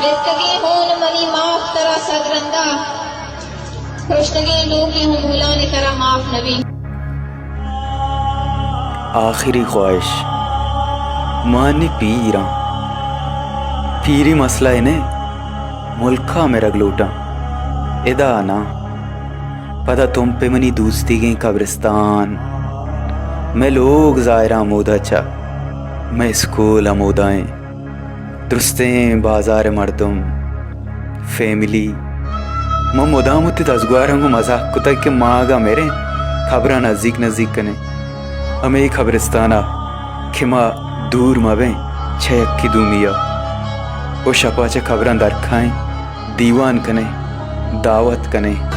گپتگیں ہون منی معاف ترا صد رندا، پرشتگیں نوکیں ہمولانی ترا معاف نبی۔ آخری خواہش، ما نی پیراں، پیری مسئلہ ء نہ، ملکا مرگ لوٹاں، ادا نہ۔ پدا تمپ منی دوستیگیں قبرستان، مئے لوگ ظاہراں ہمودا چہ، مئے اسکول ہمودا ایں۔ درستیں بازار ء مردم، فیملی، ما مدام وتی دزگواراں گوں مزاک کتگ کہ ما اگاں مریں، قبراں نزیک نزیک کنیں۔ ہمے قبرستان ء کہ ما دور مہ بیں چہ یکے دومی ء، و شپا چہ قبراں درکائیں، دیوان کنیں، دعوت کنیں۔